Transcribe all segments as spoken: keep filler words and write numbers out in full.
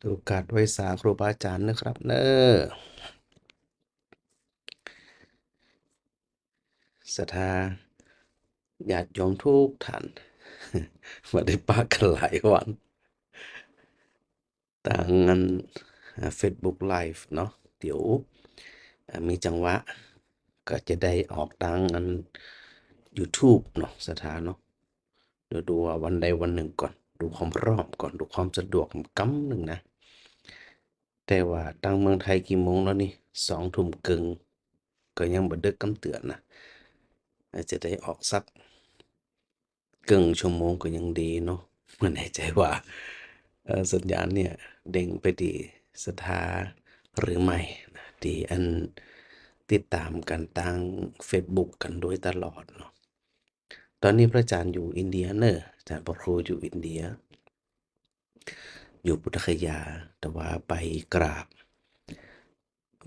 โอกาสไหว้สาครูบาอาจ๋ารย์นะครับเนอะ ศรัทธาญาติโยมทุกท่าน บ่ได้ปะกั๋นหลายวัน ตางอัน อ่า Facebook Live เนาะ เดี๋ยว อ่า มีจังหวะ ก็จะได้ออกตางอัน YouTube เนาะ ศรัทธาเนาะ เดี๋ยวดูว่าวันใดวันนึ่งก่อน ดูความพร้อมก่อน ดูความสะดวกกำนึ่งนะ แต่ว่าตางเมืองไทยกี่โมงแล้วนี่ สองทุ่มเกิ่ง ก็ยังบ่ดึกกำเตื๋อนนะ อาจจะได้ออกสักเกิ่งชั่วโมงก็ยังดีเนาะ บ่แน่ใจ๋ว่า เอ่อ สัญญาณเนี่ยเด้งไปตี้ศรัทธาหรือไม่นะ ตี้อันติดต๋ามกั๋นตาง Facebook กั๋นโดยตลอดเนาะ ต๋อนนี้พระอาจ๋ารย์อยู่อินเดียเนอะ อาจ๋ารย์พระครูอยู่อินเดีย อยู่ปุทธคยา แต่ว่าไปกราบ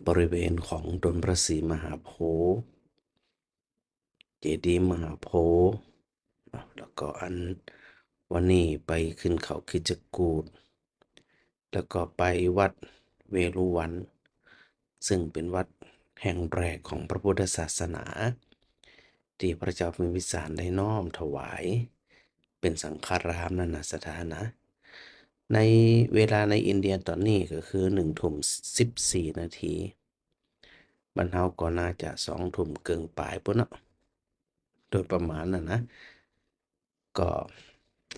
บริเวณของต้นพระศรีมหาโพธิ์ เจดีย์มหาโพธิ์ แล้วก็อันวันนี้ไปขึ้นเขาคิจกูฏ แล้วก็ไปวัดเวฬุวัน ซึ่งเป๋นวัดแห่งแรกของพระพุทธศาสนา ตี้พระเจ้าพิมพิสารได้น้อมถวายเป๋นสังฆารามนั่นนะ ศรัทธานะ ในเวลาในอินเดียต๋อนนี้ก็คือหนึ่งทุ่มสิบสี่นาที บ้านเฮาก็น่าจะสองทุ่มเกิ่งป๋ายปู๊นเนาะ โดยประมาณน่ะนะ ก็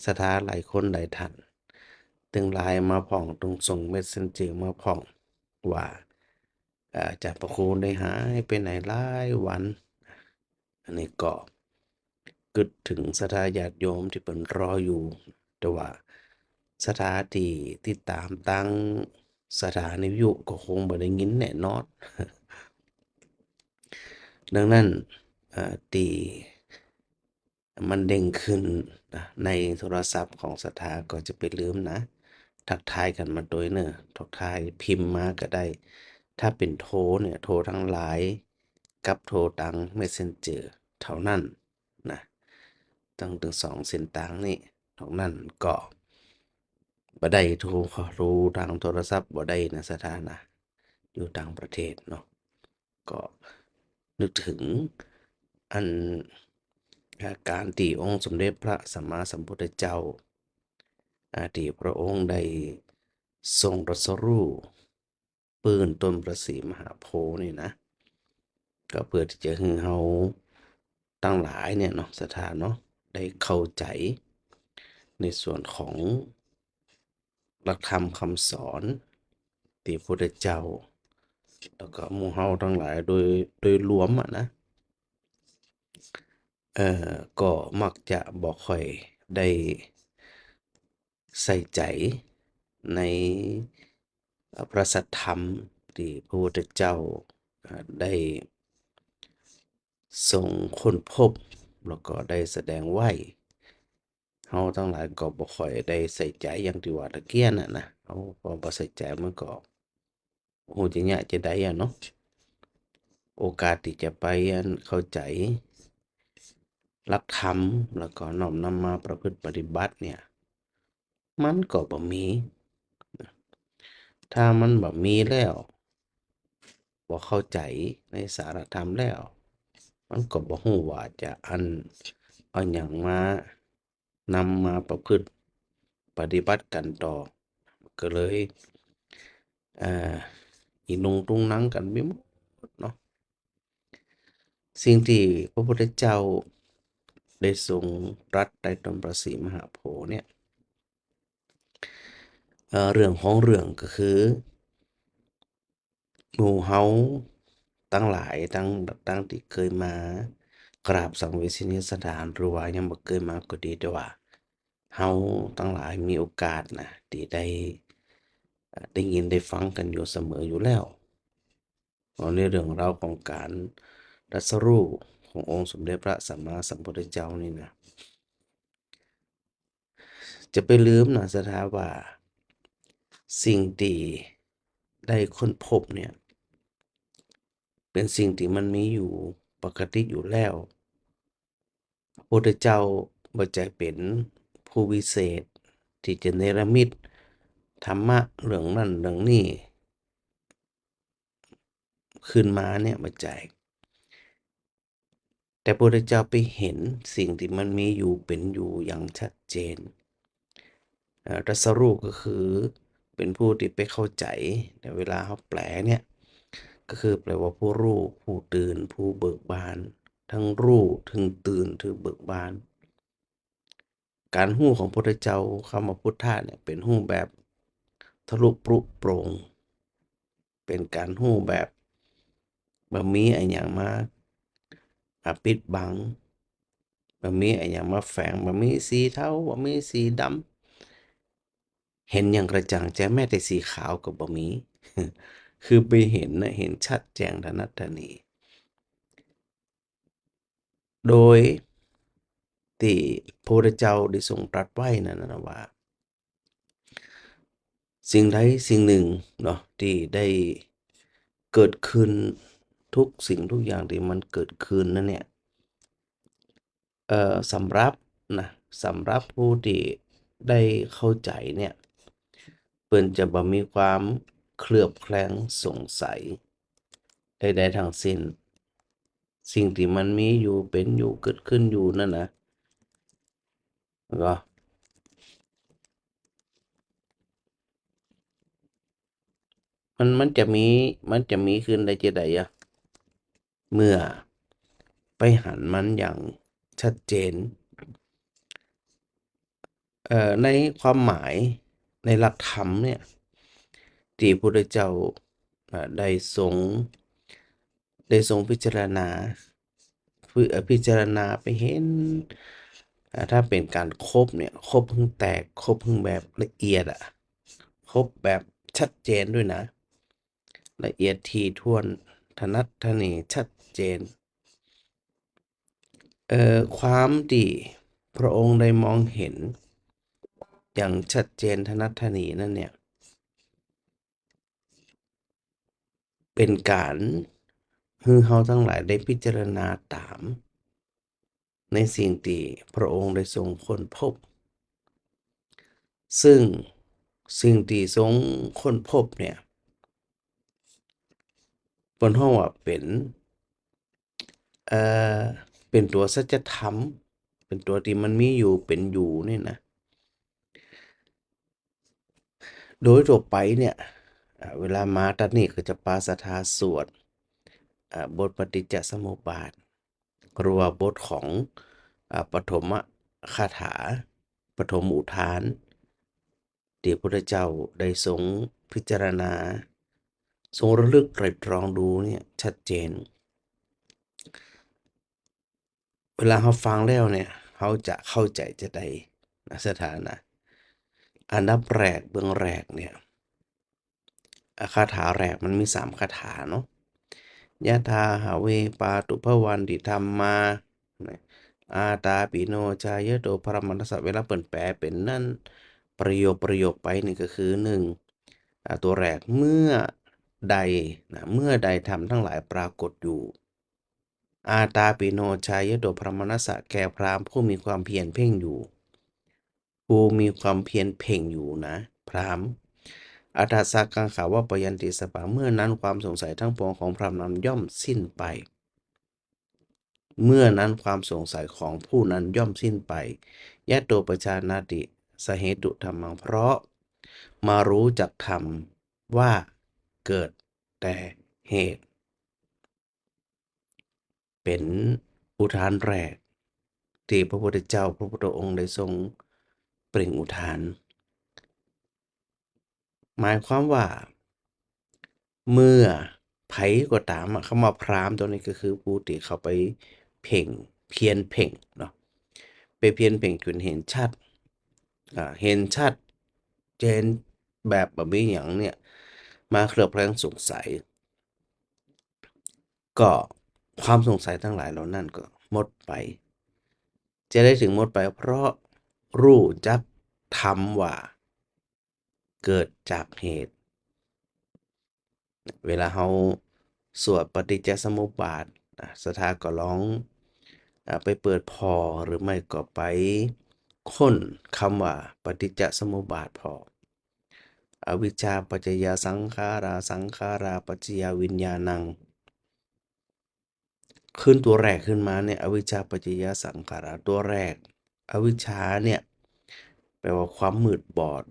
ศรัทธาหลายคนหลายท่าน ตึงไลน์มาพ่อง ตึงส่ง Messenger มาพ่องว่า เอ่อ อาจ๋ารย์พระครูได้หายไปไหนหลายวัน อันนี้ก็กึ๊ดเถิงศรัทธาญาติโยมตี้เปิ้นรออยู่ แต่ว่าศรัทธาตี้ติดต๋ามตางสถานีวิทยุก็คงบ่ได้ยินแน่นอน ดังนั้น เอ่อ ตี้มันเด้งขึ้นนะ ในโทรศัพท์ของศรัทธาก็จะบ่าลืมนะ ทักทายกั๋นมาตวยเน่อ ทักทายพิมพ์มาก็ได้ ถ้าเป๋นโทรเนี่ย โทรตางไลน์กับโทรตาง Messenger เต้านั้นนะ ตึง ตึงสองเส้นตางนี้ นอกนั้นก็บ่ได้ โทร โทรตางโทรศัพท์บ่ได้นะ ศรัทธานะ อยู่ต่างประเทศเนาะ ก็นึกเถิงอัน อาการตี้องค์สมเด็จพระสัมมาสัมพุทธเจ้า อ่า ตี้พระองค์ได้ทรงตรัสรู้ปื้นต้นพระศรีมหาโพธิ์นี่นะ ก็เปื้อตี้จะหื้อเฮาตังหลายเนี่ยเนาะ ศรัทธาเนาะ ได้เข้าใจ๋ในส่วนของหลักธรรมคำสอนตี้พระพุทธเจ้า แล้วก็หมู่เฮาตังหลายโดย โดยรวมอะนะ เอ่อ ก็มักจะบ่ค่อยได้ใส่ใจ๋ใน เอ่อ พระสัทธรรมตี้พระพุทธเจ้า เอ่อ ได้ทรงค้นพบ แล้วก็ได้แสดงไว้ เฮาตังหลายก็บ่ค่อยได้ใส่ใจ๋อย่างตี้ว่าตะเกียะน่ะนะ เฮาก็บ่ใส่ใจ๋มันก็ โอ้ จะเยียะจะใดอะเนาะ โอกาสตี้จะไปอันเข้าใจ๋หลักธรรม แล้วก็น้อมนำมาประพฤติปฏิบัติเนี่ย มันก็บ่มี ถ้ามันบ่มีแล้ว บ่เข้าใจ๋ในสาระธรรมแล้ว มันก็บ่ฮู้ว่าจะอัน เอาหยังมา นำมาประพฤติปฏิบัติกั๋นต่อ ก็เลย เอ่อ อีหนุ่งตุงหนังกั๋นไปหมดเนาะ สิ่งตี้พระพุทธเจ้าได้ทรงตรัสใต้ต้นพระศรีมหาโพธิ์เนี่ย เอ่อ เรื่องของเรื่องก็คือ หมู่เฮาตังหลาย ตัง ตังตี้เกยมากราบสังเวชนียสถาน หรือว่ายังบ่เกยมาก็ดี แต่ว่าเฮาตังหลายมีโอกาสนะ ตี้ได้ เอ่อ ได้ยินได้ฟังกั๋นอยู่เสมออยู่แล้ว เอาในเรื่องราวของก๋านตรัสรู้ขององค์สมเด็จพระสัมมาสัมพุทธเจ้านี่นะ จะบ่าลืมนะ ศรัทธาว่าสิ่งตี้ได้ค้นพบเนี่ย เป๋นสิ่งตี้มันมีอยู่ปกติอยู่แล้ว พระพุทธเจ้าบ่ใจ้เป๋นผู้วิเศษตี้จะเนรมิต ธรรมะเรื่องนั้นเรื่องนี้ขึ้นมาเนี่ยมาแจก แต่พระพุทธเจ้าไปเห็นสิ่งตี้มันมีอยู่เป๋นอยู่อย่างชัดเจน เอ่อ ตรัสรู้ก็คือเป๋นผู้ตี้ไปเข้าใจ๋ แต่เวลาเฮาแปลเนี่ย ก็คือแปลว่าผู้รู้ ผู้ตื่น ผู้เบิกบาน ตึงรู้ ตึงตื่น ตึงเบิกบาน ก๋านฮู้ของพระพุทธเจ้า กำว่าพุทธะเนี่ย เป๋นฮู้แบบทะลุปรุโปร่ง เป๋นก๋านฮู้แบบบ่มีอะหยังมา อ่า ปิดบัง บ่มีอะหยังมาแฝง บ่มีสีเทา บ่มีสีดำ หันอย่างกระจ่างแจ้ง แม้แต่สีขาวก็บ่มี คือไปหันนะ หันชัดแจ้งถนัดถนี โดยตี้พระพุทธเจ้าได้ทรงตรัสไว้นั้นนะว่า สิ่งใดสิ่งหนึ่งเนาะ ตี้ได้เกิดขึ้น ทุกสิ่งทุกอย่างตี้มันเกิดขึ้นนั้นเนี่ย เอ่อ สำหรับนะ สำหรับผู้ตี้ได้เข้าใจ๋เนี่ย เปิ้นจะบ่มีความเคลือบแคลงสงสัยใดๆ ทั้งสิ้น สิ่งตี้มันมีอยู่ เป๋นอยู่ เกิดขึ้นอยู่นั้นนะ ก็ มัน มันจะมี มันจะมีขึ้นได้จะใดอะ เมื่อไปหันมันอย่างชัดเจน เอ่อ ในความหมาย ในหลักธรรมเนี่ย ตี้พระพุทธเจ้า อ่า ได้ทรง ได้ทรงพิจารณา พิ เอ่อ พิจารณาไปหัน อ่า ถ้าเป๋นก๋านคบเนี่ย คบหื้อแตก คบหื้อแบบละเอียดอะ คบแบบชัดเจนด้วยนะ ละเอียดถี่ถ้วน ถนัดถนี ชัดเจน เอ่อ ความตี้พระองค์ได้มองหันอย่างชัดเจน ถนัดถนีนั้นเนี่ย เป๋นก๋านหื้อเฮาตังหลายได้พิจารณาต๋าม ในสิ่งตี้พระองค์ได้ทรงค้นพบ ซึ่งสิ่งตี้ทรงค้นพบเนี่ย เปิ้นฮ้องว่าเป๋น เอ่อ เป๋นตั๋วสัจธรรม เป๋นตั๋วตี้มันมีอยู่ เป๋นอยู่นี่นะ โดยทั่วไปเนี่ย อ่า เวลามาตั๊ดนี้ก็จะปาศรัทธาสวด อ่า บทปฏิจจสมุปบาท หรือว่าบทของ อ่า ปฐมคาถา ปฐมอุทาน ตี้พระพุทธเจ้าได้ทรงพิจารณา ทรงระลึกไตร่ตรองดูเนี่ยชัดเจน เวลาเฮาฟังแล้วเนี่ย เฮาจะเข้าใจ๋จะใดนะ ศรัทธานะ อันดับแรก เบื้องแรกเนี่ย อ่ะ คาถาแรกมันมีสามคาถาเนาะ ยะถาหะเว ปาตุภวันติ ธัมมา อาตาปิโน จายะโต พรามะนะสะ เวลาเปิ้นแปลเป๋นนั้น ประโยคประโยคไปนี่ก็คือ หนึ่ง อ่ะ ตั๋วแรก เมื่อใดนะ เมื่อใดธรรมทั้งหลายปรากฏอยู่ อาตาปิโน จายะโต พรามะนะสะ แก่พราหมณ์ผู้มีความเพียรเพ่งอยู่ ผู้มีความเพียรเพ่งอยู่นะ พราหมณ์ อัฏฐาสะกังขาวะปะยันติ สัพพัง เมื่อนั้นความสงสัยทั้งปวงของพราหมณ์นั้นย่อมสิ้นไป เมื่อนั้นความสงสัยของผู้นั้นย่อมสิ้นไป ยะโต ปัจจานาติ สะเหตุธัมมัง เพราะมารู้จักธรรมว่าเกิดแต่เหตุ เป๋นอุทานแรก ตี้พระพุทธเจ้า พระพุทธองค์ได้ทรงเปล่งอุทาน หมายความว่า เมื่อใผก็ต๋ามอะ กำว่าพราหมณ์ตรงนี้ก็คือผู้ตี้เข้าไปเพ่ง เพียรเพ่งเนาะ ไปเพียรเพ่งจ๋นหันชัด อ่า หันชัดเจนแบบบ่มีหยังเนี่ย มาเคลือบแคลงสงสัย ก็ความสงสัยตังหลายเหล่านั้นก็หมดไป จะใดถึงหมดไป เพราะรู้จักธรรมว่าเกิดจากเหตุ เวลาเฮาสวดปฏิจจสมุปบาท อ่ะ ศรัทธาก็ลอง อ่ะ ไปเปิดผ่อ หรือไม่ก็ไปค้นกำว่าปฏิจจสมุปบาทผ่อ อวิชชาปัจจยาสังขารา สังขาราปัจจยาวิญญาณัง ขึ้นตัวแรกขึ้นมาเนี่ย อวิชชาปัจจยาสังขารา ตัวแรก อวิชชาเนี่ย แปลว่าความมืดบอด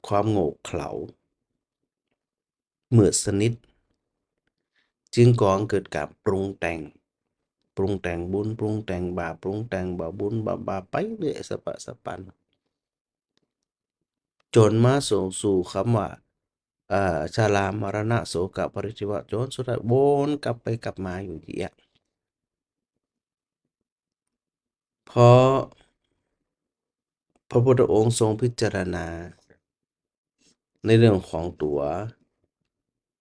ความโง่เขลา มืดสนิท จึงก่อเกิดก๋านปรุงแต่ง ปรุงแต่งบุญ ปรุงแต่งบาป ปรุงแต่งบ่าบุญบ่าบาปไปเรื่อยสะปะสะปัน จ๋นมาสู่ สู่กำว่า เอ่อ ชรามรณะโสกะปริเทวะ จ๋นสุดท้ายวนกลับไปกลับมาอยู่อย่างเนี้ย เพราะพระพุทธองค์ทรงพิจารณาในเรื่องของตั๋ว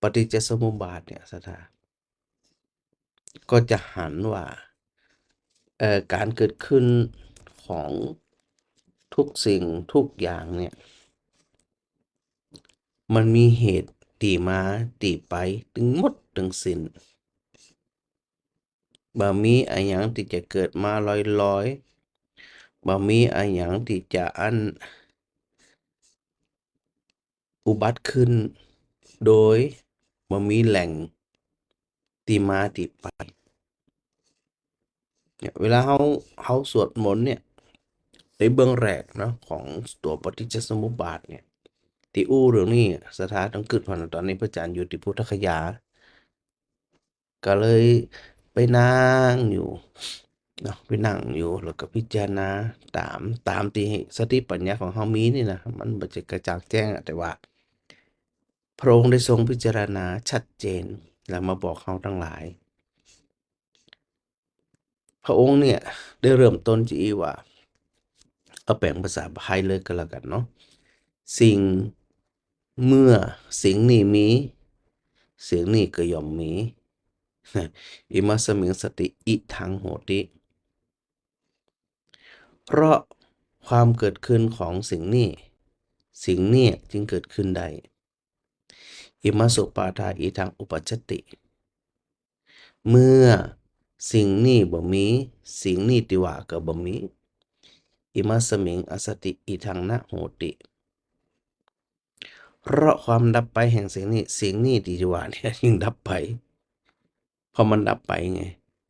ปฏิจจสมุปบาทเนี่ย ศรัทธา ก็จะหันว่า เอ่อ ก๋านเกิดขึ้นของทุกสิ่งทุกอย่างเนี่ย มันมีเหตุตี้มาตี้ไปตึงหมดตึงสิ้น บ่มีอะหยังตี้จะเกิดมาลอยๆ บ่มีอะหยังตี้จะอัน อุบัติขึ้นโดยบ่มีแหล่งตี้มาตี้ไป เนี่ย เวลาเฮา เฮาสวดมนต์เนี่ย ในเบื้องแรกเนาะ ของตั๋วปฏิจจสมุปบาทเนี่ย ตี้อู้เรื่องนี้ ศรัทธาต้องกึ๊ดผ่าน ต๋อนนี้พระอาจ๋ารย์อยู่ตี้พุทธคยา ก็เลยไปนั่งอยู่เนาะ ไปนั่งอยู่ แล้วก็พิจารณาต๋าม ต๋ามตี้สติปัญญาของเฮามีนี่นะ มันบ่ใจ้กระจ่างแจ้งอะ แต่ว่าพระองค์ได้ทรงพิจารณาชัดเจน แล้วมาบอกเฮาตังหลาย พระองค์เนี่ยได้เริ่มต้นจะอี้ว่า เอาแป๋งภาษาไทยเลยก็แล้วกั๋นเนาะ สิ่ง เมื่อสิ่งนี้มี สิ่งนี้ก็ย่อมมี อิมัสมิง สติ อิทัง โหติ เพราะความเกิดขึ้นของสิ่งนี้ สิ่งนี้จึงเกิดขึ้นได้ อิมัสสุปาทา อิทัง อุปัชชติ เมื่อสิ่งนี้บ่มี สิ่งนี้ตี้ว่าก็บ่มี อิมัสมิง อัสสติ อิทัง นะ โหติ เพราะความดับไปแห่งสิ่งนี้ สิ่งนี้ตี้ว่าเนี่ยจึงดับไป เพราะมันดับไปไง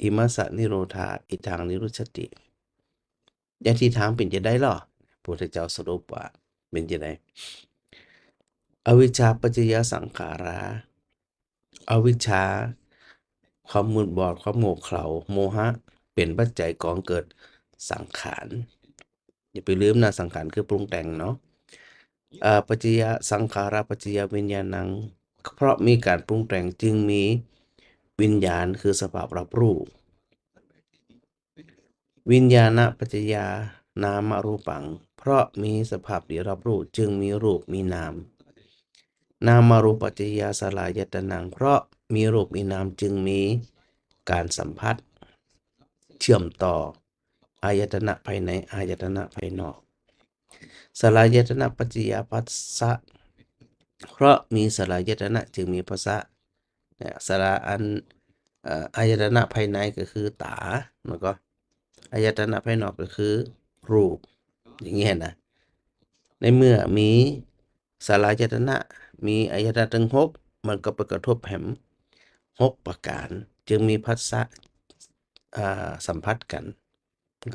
อิมัสสะ นิโรธา อิทัง นิรุชชติ อย่างตี้ถามเป๋นจาใดลอ พระพุทธเจ้าสรุปว่าเป๋นจาใด อวิชชาปัจจยาสังขารา อวิชชา ความมืดบอด ความโง่เขลา โมหะ เป๋นปัจจัยก่อเกิดสังขาร อย่าไปลืมนะ สังขารคือปรุงแต่งเนาะ เอ่อ ปัจจยาสังขารา ปัจจยาวิญญาณัง เพราะมีก๋านปรุงแต่งจึงมีวิญญาณคือสภาพรับรู้ วิญญาณปัจจยา นามรูปัง เพราะมีสภาพตี้รับรู้จึงมีรูปมีนาม นามารูปปัจจยาสลายตนัง เพราะมีรูปมีนามจึงมีก๋านสัมผัส เชื่อมต่อ อายตนะภายใน อายตนะภายนอก สลายตนะปัจจยาผัสสะ เพราะมีสลายตนะจึงมีผัสสะ เนี่ย สลาอัน เอ่อ อายตนะภายในก็คือต๋า แล้วก็อายตนะภายนอกก็คือรูป อย่างเงี้ยนะ ในเมื่อมีสลายตนะ มีอายตนะตึงหก มันก็ไปกระทบแหมหกประก๋าน จึงมีผัสสะ อ่า สัมผัสกั๋น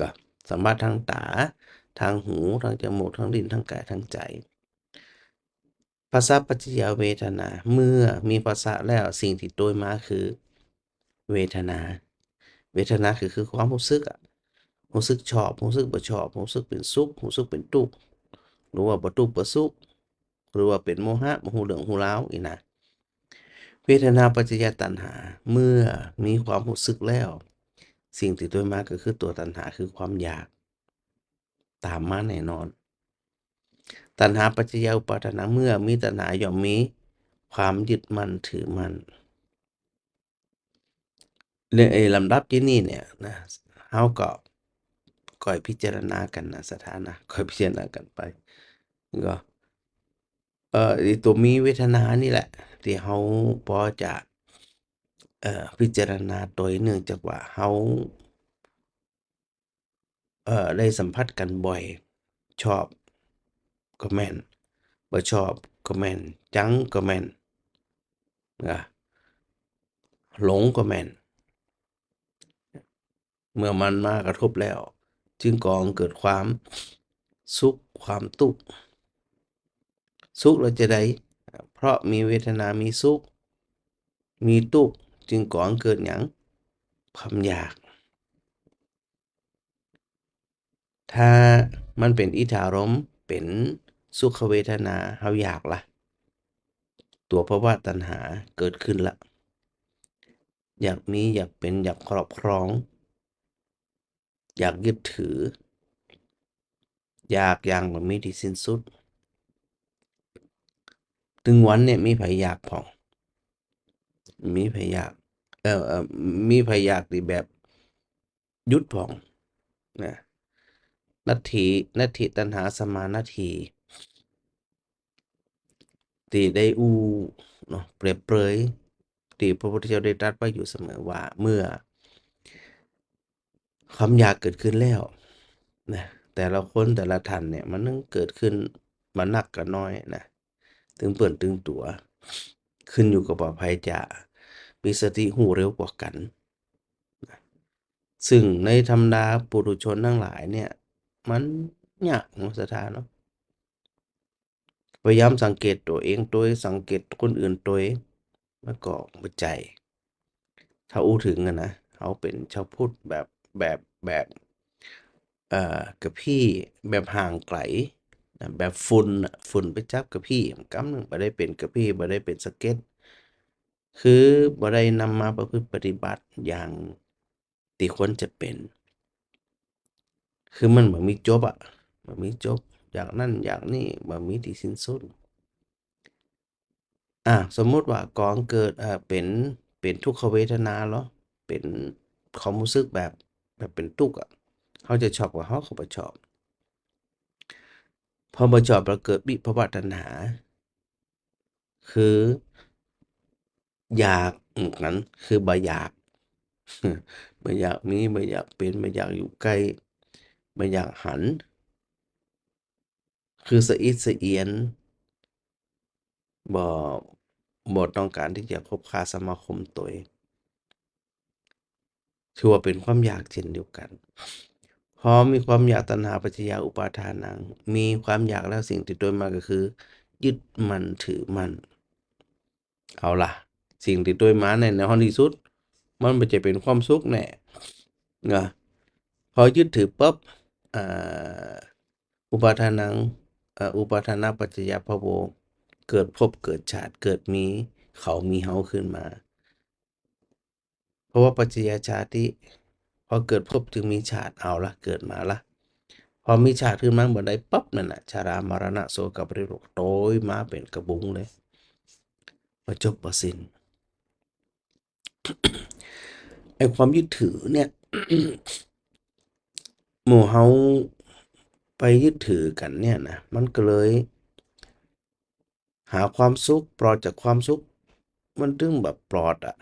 ก็สัมผัสตางต๋า ตางหู ตางจมูก ตางลิ้น ตางก๋าย ตางใจ๋ ผัสสะปัจจยาเวทนา เมื่อมีผัสสะแล้ว สิ่งตี้ตวยมาคือเวทนา เวทนาคือ คือความฮู้สึกอะ ฮู้สึกชอบ ฮู้สึกบ่ชอบ ฮู้สึกเป๋นสุข ฮู้สึกเป๋นตุ๊กข์ หรือว่าบ่ตุ๊กข์บ่สุข หรือว่าเป๋นโมหะ บ่ฮู้เรื่องฮู้ราวอี้นะ เวทนาปัจจยาตัณหา เมื่อมีความฮู้สึกแล้ว สิ่งตี้ตวยมาก็คือตั๋วตัณหา คือความอยาก ต๋ามมาแน่นอน ตัณหาปัจจยาอุปาทานัง เมื่อมีตัณหาย่อมมีความยึดมั่นถือมั่น ในไอ้ลำดับตี้นี่เนี่ยนะ เฮาก็ค่อยพิจารณากั๋นนะ ศรัทธานะ ค่อยพิจารณากั๋นไป ก็ เอ่อ ไอ้ตั๋วมีเวทนานี่แหละ ตี้เฮาปอจะ เอ่อ พิจารณาตวย เนื่องจากว่าเฮา เอ่อ ได้สัมผัสกั๋นบ่อย ชอบก็แม่น บ่ชอบ ก็แม่น จังก็แม่น นะ หลงก็แม่น เมื่อมันมากระทบแล้ว จึงก่อให้เกิดความสุข ความตุ๊กข์ สุขแล้วจะใด เพราะมีเวทนา มีสุข มีตุ๊กข์ จึงก่อให้เกิดหยัง ความอยาก ถ้ามันเป๋นอิทธารมณ์ เป๋นสุขเวทนา เฮาอยากละ ตั๋วภวตัณหาเกิดขึ้นละ อยากมี อยากเป๋น อยากครอบครอง อยากยึดถือ อยากอย่างบ่มีตี้สิ้นสุด ตึงวันเนี่ยมีใผอยากพ่อง มีใผอยาก เอ่อ เอ่อ มีใผอยากตี้แบบหยุดพ่อง นะ นัตถิ นัตถิตัณหาสมานัตถิ ตี้ได้อู้เนาะ เปรียบเปรย ตี้พระพุทธเจ้าได้ตรัสไว้อยู่เสมอว่า เมื่อความอยากเกิดขึ้นแล้วนะ แต่ละคนแต่ละท่านเนี่ย มันต้องเกิดขึ้นบ่นักก็น้อยนะ ตึงเปิ้นตึงตั๋ว ขึ้นอยู่กับว่าใผจะมีสติฮู้เร็วกว่ากั๋น ซึ่งในธรรมดาปุถุชนตังหลายเนี่ย มันยากเนาะ ศรัทธาเนาะ พยายามสังเกตตั๋วเองตวย สังเกตคนอื่นตวย มันก็บ่ใจ้ ถ้าอู้เถิงอะนะ เฮาเป๋นชาวพุทธแบบ แบบ แบบ เอ่อ กระพี้ แบบห่างไก๋นะ แบบฝุ่นน่ะ ฝุ่นไปจับกระพี้ กำนึ่งบ่ได้เป๋นกระพี้ บ่ได้เป๋นสะเก็ด คือบ่ได้นำมาประพฤติปฏิบัติอย่างตี้ควรจะเป๋น คือมันบ่มีจบอะ บ่มีจบ อยากนั่นอยากนี่ บ่มีตี้สิ้นสุด อ่ะ สมมุติว่าก่อให้เกิด เอ่อ เป๋น เป๋นทุกขเวทนาเหรอ เป๋นความฮู้สึกแบบ แบบเป๋นตุ๊กข์อะ เฮาจะชอบบ่ เฮาก็บ่ชอบ พอบ่ชอบแล้วเกิดวิภวตัณหา คือ อยาก อืม นั้น คือบ่อยาก บ่อยากมี บ่อยากเป๋น บ่อยากอยู่ใก้ บ่อยากหัน คือสะอิดสะเอียน บ่ บ่ต้องก๋านตี้จะคบค้าสมาคมตวย ถือว่าเป๋นความอยากเช่นเดียวกั๋น พอมีความอยาก ตัณหาปัจจยาอุปาทานัง มีความอยากแล้วสิ่งติดตวยมาก็คือ ยึดมั่นถือมั่น เอาล่ะ สิ่งติดตวยมาเนี่ย ในฮ้องตี้สุด มันบ่ใจ้เป๋นความสุขแน่ นะ พอยึดถือปั๊บ อ่า อุปาทานัง เอ่อ อุปาทานปัจจยภโว เกิดภพเกิดชาติ เกิดมีเขามีเฮาขึ้นมา ภวปัจจยชาติ พอเกิดภพจึงมีชาติ เอาละ เกิดมาละ พอมีชาติขึ้นมาเมื่อใดปั๊บนั่นน่ะ ชรามรณะโศกปริเทวะ ตวยมาเป๋นกระบุงเลย บ่จบบ่สิ้น ไอ้ความยึดถือเนี่ย หมู่เฮาไปยึดถือกั๋นเนี่ยนะ มันก็เลย หาความสุข ปลอดจากความสุข มันตึงบ่ปลอดอะ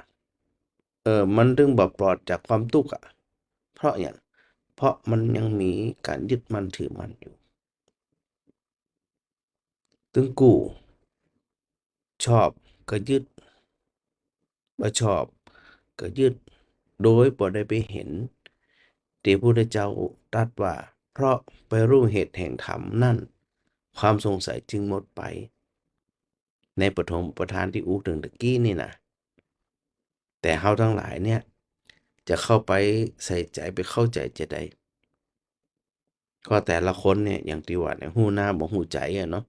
เออ มันตึงบ่ปลอดจากความตุ๊กข์อะ เพราะหยัง เพราะมันยังมีก๋านยึดมั่นถือมั่นอยู่ ตึงกู้ ชอบก็ยึด บ่ชอบก็ยึด โดยบ่ได้ไปหัน ตี้พระพุทธเจ้าตรัสว่า เพราะไปฮู้เหตุแห่งธรรมนั้น ความสงสัยจึงหมดไป ในปฐมอุปาทานตี้อู้เถิงตะกี้นี่นะ แต่เฮาตังหลายเนี่ย จะเข้าไปใส่ใจ๋ ไปเข้าใจ๋จะใด ก็แต่ละคนเนี่ย อย่างตี้ว่าเนี่ย ฮู้หน้าบ่ฮู้ใจ๋อะเนาะ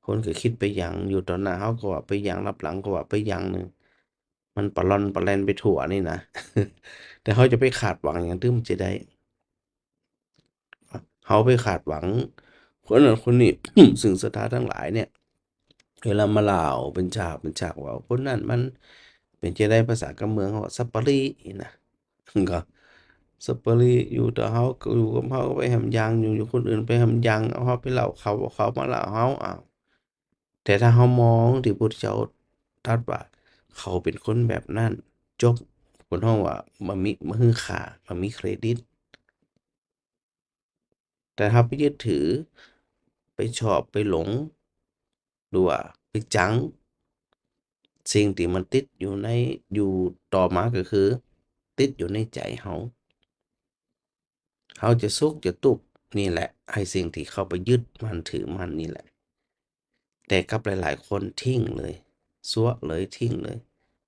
คนก็กึ๊ดไปอย่าง อยู่ต่อหน้าเฮาก็ว่าไปอย่าง ลับหลังก็ว่าไปอย่างนึ่ง มันปะล่อนปะแล่นไปทั่วนี่นะ แต่เฮาจะไปคาดหวังหยังตึงจะใด เฮาไปคาดหวังคนนั้นคนนี้ ซึ่งศรัทธาตังหลายเนี่ย เวลามาเล่าเป๋นฉากเป๋นฉากว่า คนนั้นมันเป๋นจะใด ภาษากำเมืองเขาว่าสัปปะรินะ ก็สัปปะริ อยู่ต่อเฮาก็อยู่กับเฮา ไปหำยังอยู่ อยู่คนอื่นไปหำยัง เอาเฮาไปเล่าเขา เอาเขามาเล่าเฮา อ้าว แต่ถ้าเฮามองตี้พุทธเจ้าตรัสว่า เขาเป๋นคนแบบนั้น จบ เปิ้นฮ้องว่าบ่มี บ่หื้อค่า บ่มีเครดิต แต่ถ้าไปยึดถือ ไปชอบ ไปหลง หรือว่า จัง สิ่งตี้มันติดอยู่ใน อยู่ต่อมาก็คือ ติดอยู่ในใจ๋เฮา เฮาจะสุขจะตุ๊กข์นี่แหละ ไอ้สิ่งตี้เข้าไปยึดมั่นถือมั่นนี่แหละ แต่กับหลายๆ คนทิ้งเลย ซัวะเลย ทิ้งเลย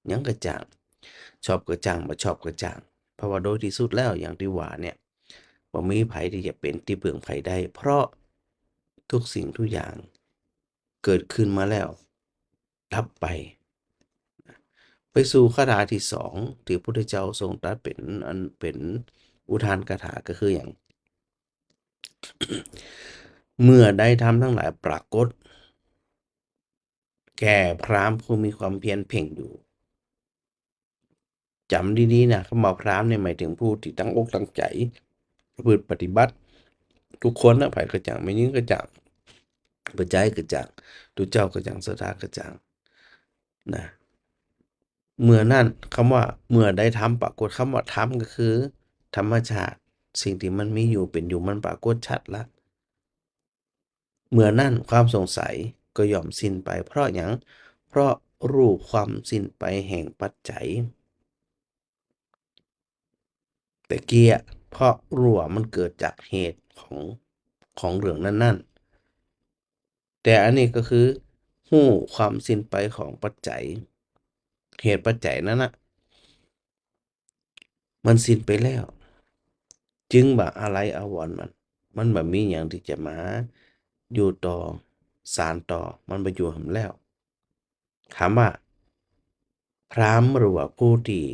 หยังก็จ้าง ชอบก็จ้าง บ่ชอบก็จ้าง เพราะว่าโดยที่สุดแล้ว อย่างตี้ว่าเนี่ย บ่มีใผตี้จะเป๋นตี้เปิงใผได้ เพราะทุกสิ่งทุกอย่างเกิดขึ้นมาแล้ว ดับไป ไปสู่คาถาตี้สอง ตี้พระพุทธเจ้าทรงตรัสเป๋นอัน เป๋นอุทานคาถาก็คือหยัง เมื่อใดธรรมทั้งหลายปรากฏ แก่พราหมณ์ผู้มีความเพียรเพ่งอยู่ จ๋ำดีๆ นะ คำว่าพราหมณ์เนี่ยหมายถึงผู้ตี้ตั้งอกตั้งใจ๋ ประพฤติปฏิบัติ ทุกคนนะ ใผก็จ้าง แม่ญิงก็จ้าง ป้อจายก็จ้าง ตุ๊เจ้าก็จ้าง ศรัทธาก็จ้าง นะ เมื่อนั้น คำว่าเมื่อใดธรรมปรากฏ คำว่าธรรมก็คือธรรมชาติ สิ่งตี้มันมีอยู่เป๋นอยู่ มันปรากฏชัดละ เมื่อนั้นความสงสัยก็ย่อมสิ้นไป เพราะหยัง เพราะฮู้ความสิ้นไปแห่งปัจจัย แต่กี้อะ เพราะฮู้ว่ามันเกิดจากเหตุของ ของเรื่องนั้นๆ แต่อันนี้ก็คือ ฮู้ความสิ้นไปของปัจจัย เหตุปัจจัยนั้นน่ะ มันสิ้นไปแล้ว จึงบ่อาลัยอาวรณ์มัน มันบ่มีหยังตี้จะมาอยู่ต่อ สานต่อ มันบ่อยู่หำแล้ว ถามว่า พราหมณ์หรือว่าผู้ตี้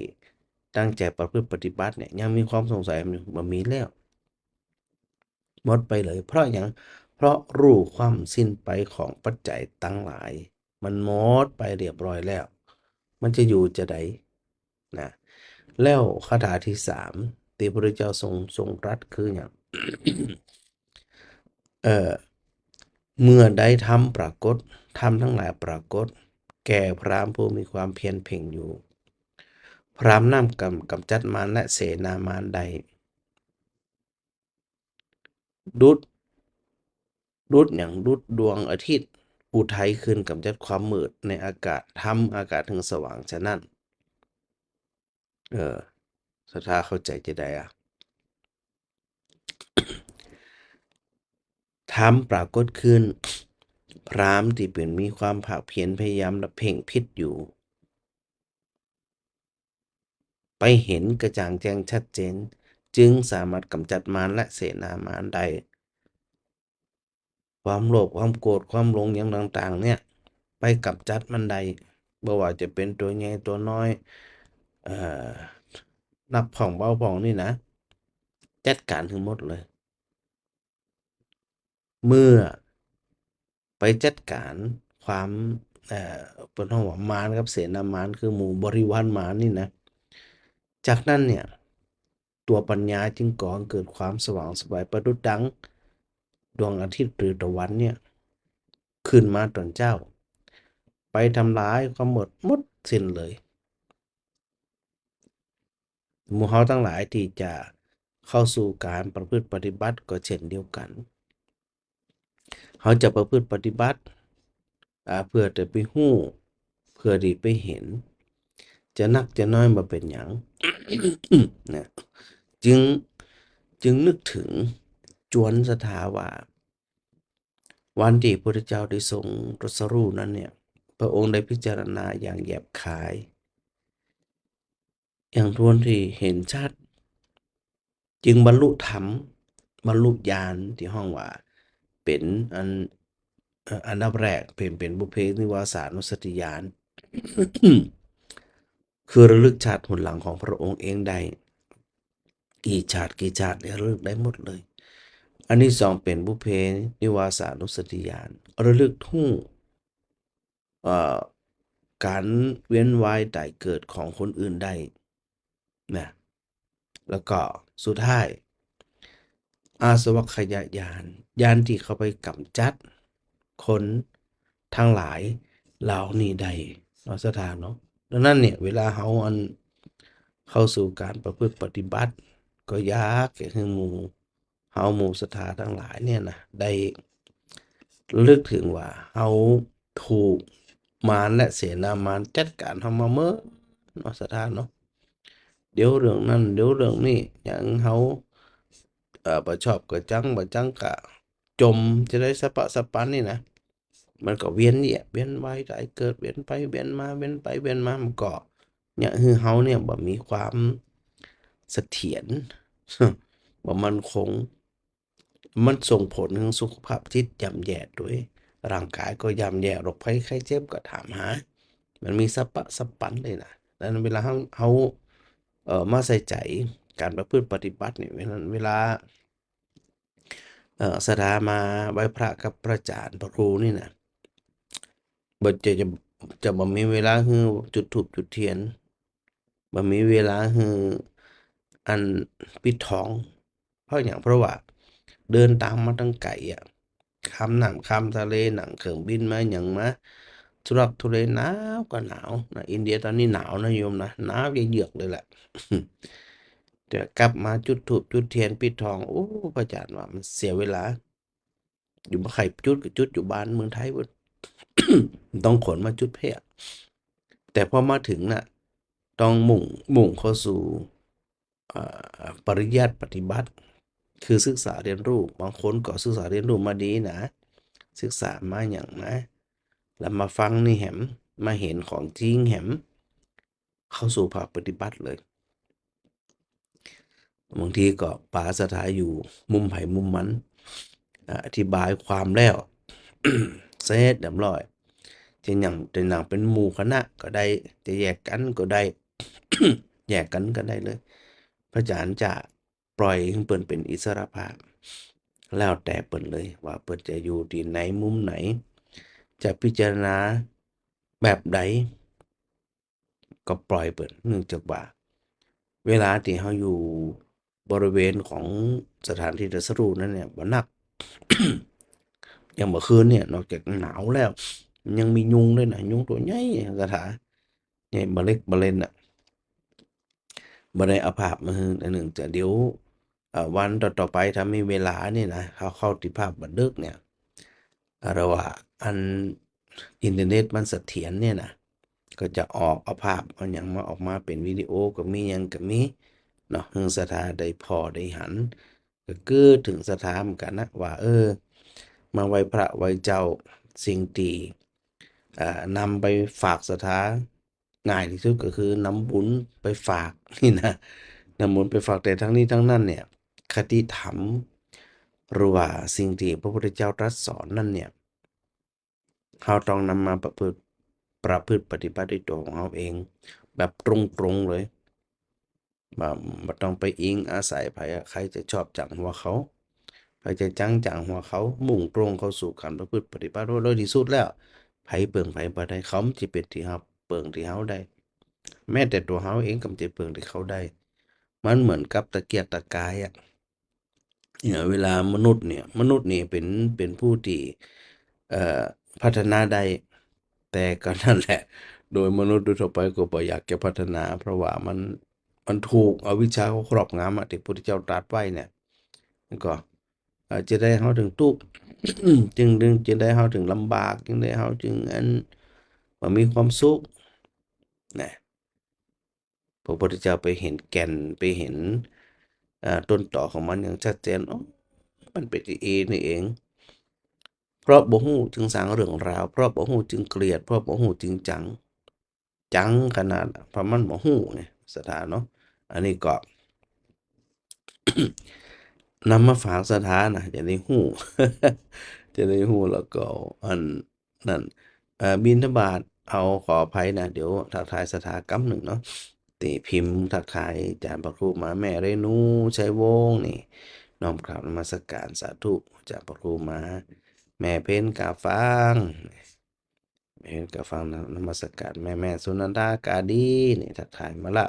ตั้งใจ๋ประพฤติปฏิบัติเนี่ย ยังมีความสงสัยอยู่ บ่มีแล้ว หมดไปเลย เพราะหยัง เพราะฮู้ความสิ้นไปของปัจจัยตังหลาย มันหมดไปเรียบร้อยแล้ว มันจะอยู่จาใด นะ แล้วคาถาตี้สาม ตี้พระพุทธเจ้าทรง ทรงตรัสคือหยัง เอ่อ เมื่อใดธรรมปรากฏ ธรรมทั้งหลายปรากฏ แก่พราหมณ์ผู้มีความเพียรเพ่งอยู่ พราหมณ์นั้นกำ กำจัดมารและเสนามารได้ ดุจ ดุจหยัง ดุจดวงอาทิตย์ อุทัยขึ้นกำจัดความมืดในอากาศ ทำอากาศหื้อสว่างฉะนั้น เออ ศรัทธาเข้าใจ๋จาใดอะ ธรรมปรากฏขึ้น พราหมณ์ตี้เป๋นมีความภาคเพียรพยายามและเพ่งพิจน์อยู่ ไปเห็นกระจ่างแจ้งชัดเจน จึงสามารถกำจัดมารและเสนามารได้ ความโลภ ความโกรธ ความหลง หยังต่างๆ เนี่ย ไปกำจัดมันได้ บ่ว่าจะเป๋นตั๋วใหญ่ตั๋วน้อย เอ่อ หนักพ่องเบาพ่องนี่นะ จัดก๋านหื้อหมดเลย เมื่อไปจัดก๋านความ เอ่อ เปิ้นฮ้องว่ามารกับเสนามาร คือหมู่บริวารมารนี่นะ จากนั้นเนี่ย ตั๋วปัญญาจึงก่อเกิดความสว่างไสวประดุจดังดวงอาทิตย์หรือตะวันเนี่ย ขึ้นมาต๋อนเจ๊า ไปทำลายความมืดหมดสิ้นเลย หมู่เฮาตังหลายตี้จะเข้าสู่ก๋านประพฤติปฏิบัติก็เช่นเดียวกั๋น เฮาจะประพฤติปฏิบัติ อ่า เพื่อจะไปฮู้ เพื่อตี้ไปเห็น จะนักจะน้อยบ่เป๋นหยัง นะ จึง จึงนึกเถิง จวนศรัทธาว่า วันตี้พระพุทธเจ้าได้ทรงตรัสรู้นั้นเนี่ย พระองค์ได้พิจารณาอย่างแยบขาย อย่างถ้วนตี้เห็นชัด จึงบรรลุธรรม บรรลุญาณตี้ฮ้องว่าเป๋นอัน เอ่อ อันดับแรกเป๋น เป๋นปุพเพนิวาสานุสติญาณ คือระลึกชาติหนหลังของพระองค์เองได้ กี่ชาติกี่ชาติเนี่ยระลึกได้หมดเลย อันตี้สองเป๋นปุพเพนิวาสานุสติญาณ ระลึกฮู้ เอ่อ ก๋านเวียนว่ายต๋ายเกิดของคนอื่นได้นะ แล้วก็สุดท้าย อาสวัคคยญาณ ญาณตี้เข้าไปกำจัดคนตังหลายเหล่านี้ได้เนาะ ศรัทธาเนาะ ดังนั้นเนี่ย เวลาเฮาอันเข้าสู่ก๋านประพฤติปฏิบัติ ก็อยากจะหื้อหมู่ เฮาหมู่ศรัทธาตังหลายเนี่ยนะ ได้ระลึกเถิงว่าเฮาถูก มารและเสนามารจัดก๋านเฮามาเมิดเนาะ ศรัทธาเนาะ เดี๋ยวเรื่องนั้น เดี๋ยวเรื่องนี้ อย่างเฮา เอ่อ บ่ชอบก็จัง บ่จังก็จ่ม จะได้สะปะสะปันนี่นะ มันก็เวียนเนี่ย เวียนว่ายตายเกิด เวียนไปเวียนมา เวียนไปเวียนมา มันก็เนี่ย คือเฮาเนี่ยบ่มีความเสถียร บ่มั่นคง มันส่งผลถึงสุขภาพจิตย่ำแย่ตวย ร่างกายก็ย่ำแย่ โรคภัยไข้เจ็บก็ถามหา มันมีสะปะสะปันเลยนะ ดังนั้นเวลาเฮา เฮา เอ่อ มาใส่ใจ๋ก๋านประพฤติปฏิบัติเนี่ย เวลา เวลา เอ่อ ศรัทธามาไหว้พระกับพระอาจ๋ารย์พระครูนี่นะ บ่จะ จะ จะบ่มีเวลาหื้อจุดธูปจุดเตียน บ่มีเวลาหื้ออันปิดทอง เพราะหยัง เพราะว่าเดินตางมาตั้งไก๋อะ ข้ามน้ำข้ามทะเล นั่งเครื่องบินมาหยังมา ทุลักทุเล หนาวก็หนาวนะ อินเดียต๋อนนี้หนาวนะโยมนะ หนาวเยือกๆ เลยแหละ แต่กลับมาจุดธูปจุดเตียนปิดทอง โอ้ พระอาจ๋ารย์ว่ามันเสียเวลา อยู่บ่ใค่จุดก็จุดอยู่บ้านเมืองไทยพุ้น ต้องขนมาจุดเพื่อ แต่พอมาถึงน่ะ ต้องมุ่ง มุ่งเข้าสู่ อ่า ปริยัติปฏิบัติ คือศึกษาเรียนรู้ บางคนก็ศึกษาเรียนรู้มาดีนะ ศึกษามาหยังนะ แล้วมาฟังนี่แหม มาเห็นของจริงแหม เข้าสู่ภาคปฏิบัติเลย บางทีก็ปาศรัทธาอยู่มุมใผมุมมัน อ่า อธิบายความแล้ว เสร็จเรียบร้อย จะนั่ง จะนั่งเป๋นหมู่คณะก็ได้ จะแยกกั๋นก็ได้ แยกกั๋นก็ได้เลย พระอาจ๋ารย์จะปล่อยหื้อเปิ้นเป๋นอิสรภาพ แล้วแต่เปิ้นเลยว่าเปิ้นจะอยู่ตี้ไหนมุมไหน จะพิจารณาแบบใด ก็ปล่อยเปิ้น เนื่องจากว่า เวลาตี้เฮาอยู่บริเวณของสถานที่ตรัสรู้นั้นเนี่ย บ่นัก อย่างเมื่อคืนเนี่ย นอกจากหนาวแล้ว มันยังมียุงด้วยนะ ยุงตั๋วใหญ่ ศรัทธา ใหญ่บ่าเล็กบ่าเล็กน่ะ บ่ได้เอาภาพมาหื้ออันหนึ่ง แต่เดี๋ยว เอ่อ วันต่อๆ ไปถ้ามีเวลานี่นะ เข้า เข้าตี้ภาคบันทึกเนี่ย เอ่อ หรือว่าอันอินเทอร์เน็ตมันเสถียรเนี่ยนะ ก็จะออกเอาภาพเอาหยังมา ออกมาเป๋นวิดีโอก็มี หยังก็มีเนาะ หื้อศรัทธาได้ผ่อได้หัน ก็คือเถิงศรัทธาเหมือนกั๋นนะ ว่า เออ มาไหว้พระไหว้เจ้า สิ่งตี้ เอ่อ นำไปฝากศรัทธา ง่ายตี้สุดก็คือนำบุญไปฝากนี่นะ นำบุญไปฝาก แต่ทั้งนี้ทั้งนั้นเนี่ย คติธรรม หรือว่าสิ่งตี้พระพุทธเจ้าตรัสสอนนั้นเนี่ย เฮาต้องนำมาประพฤติ ประพฤติปฏิบัติด้วยตั๋วของเฮาเอง แบบตรงๆ เลย บ่ บ่ต้องไปอิงอาศัยใผอะ ใผจะชอบจ๋างหัวเขา ใผจะจังจ๋างหัวเขา มุ่งตรงเข้าสู่ก๋านประพฤติปฏิบัติ ว่าโดยตี้สุดแล้ว ใผเปิงใผบ่ได้ เขาบ่ใจ้เป๋นตี้ฮับเปิงตี้เฮาได้ แม้แต่ตั๋วเฮาเองก็บ่ใจ้เปิงตี้เขาได้ มันเหมือนกับตะเกียกตะกายอะ เนี่ย เวลามนุษย์เนี่ย มนุษย์นี่เป๋น เป๋นผู้ตี้ เอ่อ พัฒนาได้ แต่ก็นั่นแหละ โดยมนุษย์โดยทั่วไปก็บ่อยากจะพัฒนา เพราะว่ามัน มันถูกอวิชชาเขาครอบงำอะ ตี้พระพุทธเจ้าตรัสไว้เนี่ย มันก็ เอ่อ จะได้เฮาเถิงตุ๊กข์ จึง จึง จะได้เฮาเถิงลำบาก จะได้เฮาเถิงอัน บ่มีความสุข นะ พระพุทธเจ้าไปเห็นแก่น ไปเห็น เอ่อ ต้นตอของมันอย่างชัดเจน อ๋อ มันเป๋นตี้อี้นี่เอง เพราะบ่ฮู้จึงสร้างเรื่องราว เพราะบ่ฮู้จึงเกลียด เพราะบ่ฮู้จึงจัง จังขนาด เพราะมันบ่ฮู้ไง ศรัทธาเนาะ อันนี้ก็ นำมาฝากศรัทธานะ จะได้ฮู้ จะได้ฮู้ แล้วก็อัน นั่น เอ่อ บิณฑบาต เอา ขออภัยนะ เดี๋ยวทักทายศรัทธากำนึ่งเนาะ ตี้พิมพ์ทักทายอาจ๋ารย์พระครูมา แม่เรนู ชัยวงศ์นี่ น้อมกราบนมัสการสาธุ อาจ๋ารย์พระครูมา แม่เพ็ญกาฟัง แม่เพ็ญกาฟังนะ นมัสการ แม่ แม่สุนันทากาดีนี่ทักทายมาละ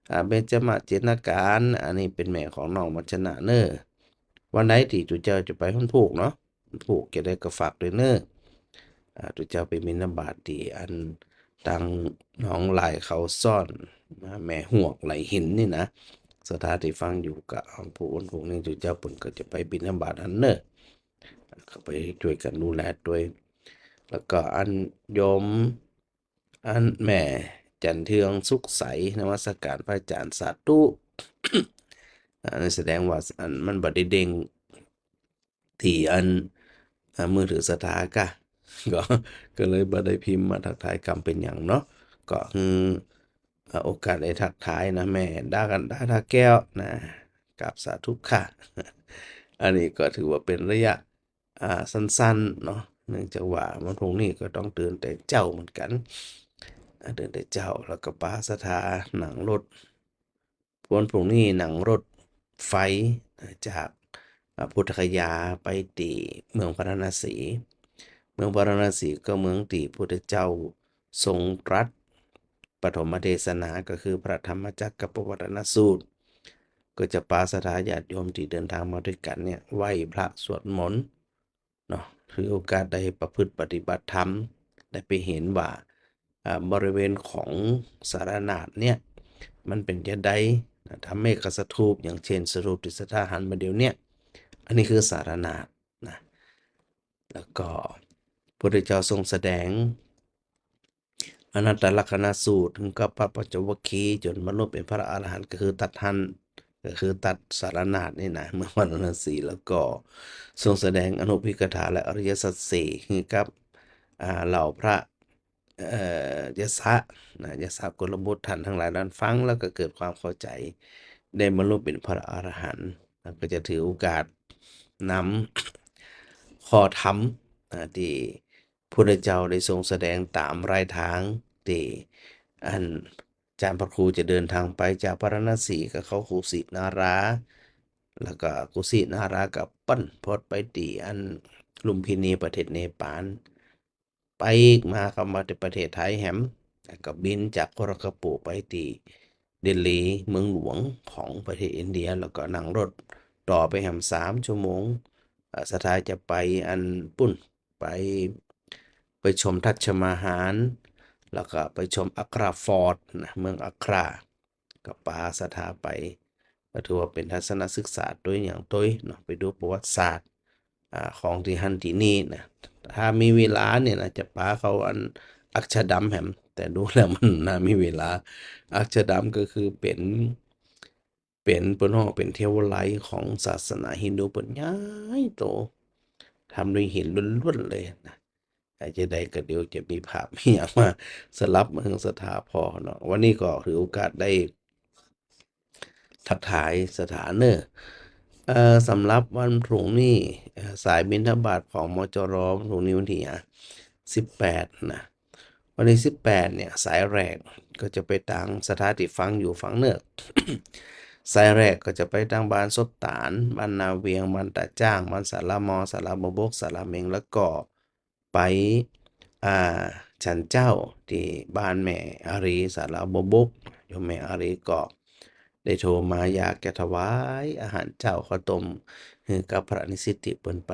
อ่า เบญจมาศเจนการ อันนี้เป๋นแม่ของน้องวัชนะเน่อ วันไหนตี้ตุ๊เจ้าจะไปฮ่อนผูกเนาะ ผูกจะได้ก็ฝากตวยเน่อ อ่า ตุ๊เจ้าไปบิณฑบาตตี้อันตางหนองลายเขาซ่อนนะ แม่ฮวกไหลหินนี่นะ ศรัทธาตี้ฟังอยู่ก็เอาผู้อ้นพวกนี้ ตุ๊เจ้าเปิ้นก็จะไปบิณฑบาตอันเน่อ ก็ไปจ้วยกั๋นดูแลตวย แล้วก็อันโยม อันแม่จันเทืองสุขใส นมัสการพระอาจารย์ สาธุ อันนี้แสดงว่าอันมันบ่ได้เด้งตี้อัน อ่า มือถือศรัทธากะ ก็ ก็เลยบ่ได้พิมพ์มาทักทายกำเป็นหยังเนาะ ก็คือ อ่า โอกาสได้ทักทายนะ แม่ดากันดา ท่าแก้วนะ กราบสาธุค่ะ อันนี้ก็ถือว่าเป็นระยะ อ่า สั้นๆ เนาะ เนื่องจากว่าวันพรุ่งนี้ก็ต้องตื่นแต่เจ๊าเหมือนกั๋น อ่า ตื่นแต่เจ๊า แล้วก็ปาศรัทธานั่งรถ วันพรุ่งนี้นั่งรถไฟ อ่า จาก อ่า พุทธคยาไปตี้เมืองพาราณสี เมืองพาราณสีก็เมืองตี้พุทธเจ้าทรงตรัสปฐมเทศนา ก็คือพระธรรมจักรกัปปวัตตนสูตร ก็จะปาศรัทธาญาติโยมตี้เดินทางมาด้วยกั๋นเนี่ย ไหว้พระสวดมนต์ เนาะ ถือโอกาสได้ประพฤติปฏิบัติธรรม ได้ไปเห็นว่า อ่า บริเวณของสารนาถเนี่ย มันเป๋นจาใดนะ ธรรมเมฆสถูป อย่างเช่น สถูปตี้ศรัทธาหันมาเดี๋ยวเนี้ย อันนี้คือสารนาถนะ แล้วก็พุทธเจ้าทรงแสดง อนัตตลักษณสูตร เถิงกับพระปัญจวัคคีย์ จ๋นบรรลุเป๋นพระอรหันต์ ก็คือตั๊ดหั้น ก็คือตั๊ดสารนาถนี่นะ เมืองพาราณสี แล้วก็ทรงแสดงอนุพิกถาและอริยสัจสี่ เถิงกับ อ่า เหล่าพระ เอ่อ ยสสะนะ ยสสะกุลบุตร ท่านตังหลายนั้นฟังแล้วก็เกิดความเข้าใจ๋ ได้บรรลุเป๋นพระอรหันต์ แล้วก็จะถือโอกาสนำข้อธรรม อ่า ตี้ พุทธเจ้าได้ทรงแสดงต๋ามรายทางตี้อันอาจ๋ารย์พระครูจะเดินทางไปจากพาราณสีก็เข้ากุสินารา แล้วก็กุสินาราก็ปั๋นพดไปตี้อันลุมพินีประเทศเนปาล ไปอีกมาก็มาตี้ประเทศไทยแหม แล้วก็บินจากโกรักขปูร์ไปตี้ เดลีย์เมืองหลวงของประเทศอินเดีย แล้วก็นั่งรถต่อไปแหมสามชั่วโมง อ่า ศรัทธาจะไปอันปุ้น ไป ไปชมทัชมาฮาล แล้วก็ไปชมอักราฟอร์ดนะ เมืองอักรา ก็ปาศรัทธาไป ก็ถือว่าเป๋นทัศนศึกษาตวยหนึ่งตวยเนาะ ไปดูประวัติศาสตร์ อ่า ของตี้หั้นตี้นี่นะ ถ้ามีเวลาเนี่ยนะ จะปาเข้าอันอักชะดัมแหม แต่ดูแล้วมันบ่มีเวลา อักชะดัมก็คือเป๋น เป๋น เปิ้นฮ้องเป๋นเทวาลัยของศาสนาฮินดู เปิ้นใหญ่โต ทำด้วยหินล้วนๆ เลยนะ อาจจะได้ก็เดี๋ยวจะมีภาพมีหยังมาสลับมาหื้อศรัทธาผ่อเนาะ วันนี้ก็ถือโอกาสได้ ทักทายศรัทธาเน่อ เอ่อ สำหรับวันพรุ่งนี้ เอ่อ สายบิณฑบาตของ มจร วันพรุ่งนี้วันตี้ อ่ะ สิบแปด นะ วันตี้ สิบแปด เนี่ย สายแรกก็จะไปตางศรัทธาตี้ฟังอยู่ฟังเน่อ สายแรกก็จะไปตางบ้านศพตาน บ้านนาเวียง บ้านตาจ้าง บ้านสาลาหมอ สาลาบ่าบก สาลาเม็ง แล้วก็ ไป อ่า ฉันเจ๊าตี้บ้านแม่อารี สาลาบ่าบก โยมแม่อารีก็ได้โทรมาอยากจะถวายอาหารเจ๊าข้าวต้ม หื้อกับพระนิสิตตี้เปิ้นไป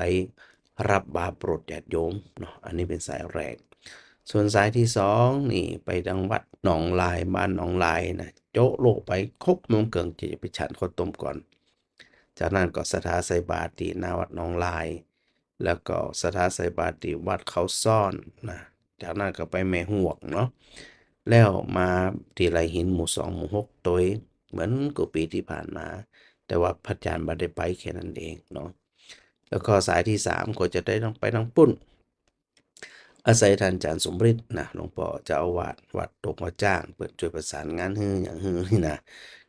รับบาตรโปรดญาติโยมเนาะ อันนี้เป๋นสายแรก ส่วนสายตี้สองนี่ไปตางวัดหนองลาย บ้านหนองลายนะ โจ๊ะโลกไปหกโมงเกิ่งจะไปฉันข้าวต้มก่อน จากนั้นก็ศรัทธาใส่บาตรตี้หน้าวัดหนองลาย แล้วก็ศรัทธาใส่บาตรตี้วัดเขาซ่อนนะ จากนั้นก็ไปแม่ฮวกเนาะ แล้วมาตี้ไหล่หินหมู่สองหมู่หกตวย เหมือนกู้ปี๋ตี้ผ่านมา แต่ว่าพระอาจ๋ารย์บ่ได้ไปแค่นั้นเองเนาะ แล้วก็สายตี้สามก็จะได้ต้องไปตางปุ้น อาศัยต้านอาจ๋ารย์สมฤทธิ์นะ หลวงป้อเจ้าอาวาสวัดโตกหัวจ๊าง เปิ้นจ้วยประสานงานหื้อหยังหื้อนี่นะ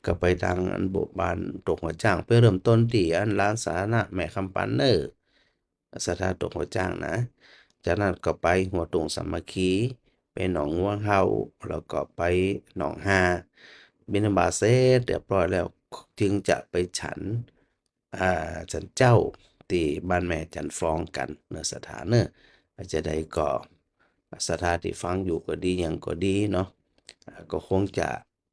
ก็ไปตางอันโบสถ์บ้านโตกหัวจ๊าง ไปเริ่มต้นตี้อันลานสาธารณะแม่กำปานเน่อ ศรัทธาโตกหัวจ๊างนะ จากนั้นก็ไปหัวตุ่งสามัคคี ไปหนองงัวเห่า แล้วก็ไปหนองฮา บิณฑบาตเสร็จเรียบร้อยแล้ว จึงจะไปฉัน อ่า ฉันเจ๊าตี้บ้านแม่จันทร์ฟองกั๋นเน่อศรัทธาเน่อ อาจจะได้ก็ศรัทธาตี้ฟังอยู่ก็ดีหยังก็ดีเนาะ อ่า ก็คงจะ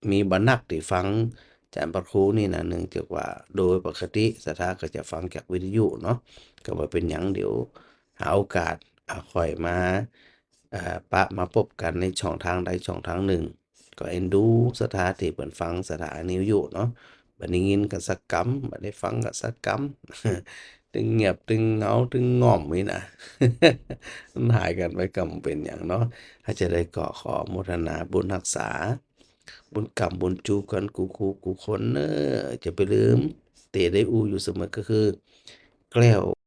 มีบ่นักตี้ฟังอาจ๋ารย์พระครูนี่นะ เนื่องจากว่าโดยปกติศรัทธาก็จะฟังจากวิทยุเนาะ ก็บ่เป๋นหยัง เดี๋ยวหาโอกาส อ่า ค่อยมา อ่า ปะมาปบกั๋นในช่องทางใดช่องทางนึ่ง ก็เอ็นดูศรัทธาตี้เปิ้นฟังสถานีวิทยุเนาะ บ่ได้ยินกั๋นสักกำ บ่ได้ฟังกั๋นสักกำ ตึงเงียบ ตึงเหงา ตึงง่อมนี่นะ มันหายกั๋นไป ก็บ่เป๋นหยังเนาะ ถ้าจาใดก็ขอโมทนาบุญฮักษา บุญกำบุญจูกั๋นกู้คู่กู้คนเน่อ จะบ่าลืม ตี้ได้อู้อยู่เสมอก็คือ แกล้ว